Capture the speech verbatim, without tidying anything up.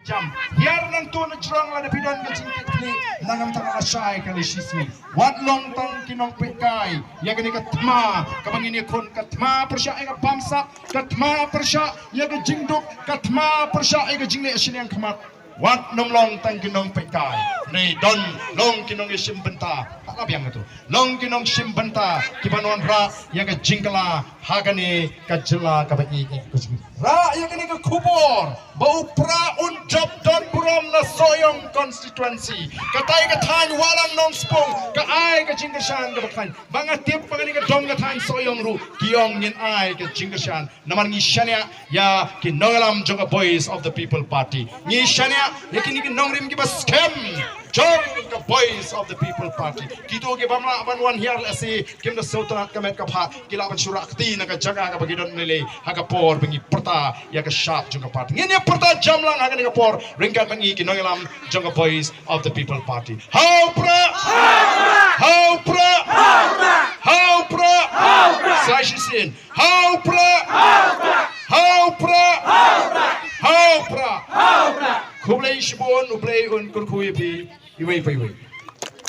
Jam. Hiar nangta na jrong lada phi don ka jingkitkhlieh, nangta la shai ka la shisngi. Wat long tang ki nongpeitkai ïa kane ka thma kaba ngin ïakhun, ka thma pyrshah ïa ka bamsap, ka thma pyrshah ïa ka jingduk, ka thma pyrshah ïa ka jingleh shiliang khmat. Wat nym long tang ki nongpeitkai, ne don long ki nongïashim bynta. Hala biang tu. Long ki nongshim bynta kiban wanrah ïa ka jingkylla ha kane ka jylla kaba ïeit. Rah ïa kane ka khubor ba u Pra un jop don burom na Sohiong constituency. Katai ka thaiñ Wahlang Nongspung ka ai ka jingkyrshan kaba khlaiñ. Ba nga tip ba kane ka dong ka thaiñ Sohiong ruh ki ong ngin ai ka jingkyrshan. Namar ngi shaniah ïa ki nongïalam jong ka Voice of the People Party. Ngi shaniah ïa kine ki nongrim kiba skhem jong ka Voice of the People Party. Kito kiba mlak ban wan hiar lehse kim da sngewtynnat ka met ka phad, ki lah ban shu rah kti na ka jaka kaba ki don ne lei ha ka por ba ngi pyrta ïa ka shad jong ka party. Ngin ïa pyrta jamlang ha kane ka por ryngkat bad ngi ki nongïalam jong ka Voice of the People Party. Ha u Pra! Ha u Pra! Ha u Pra! Sa shisien. Ha u Pra! Ha u Pra! Ha u Pra! Khublei shibun, U Blei un kyrkhu ïa phi iwei pa iwei.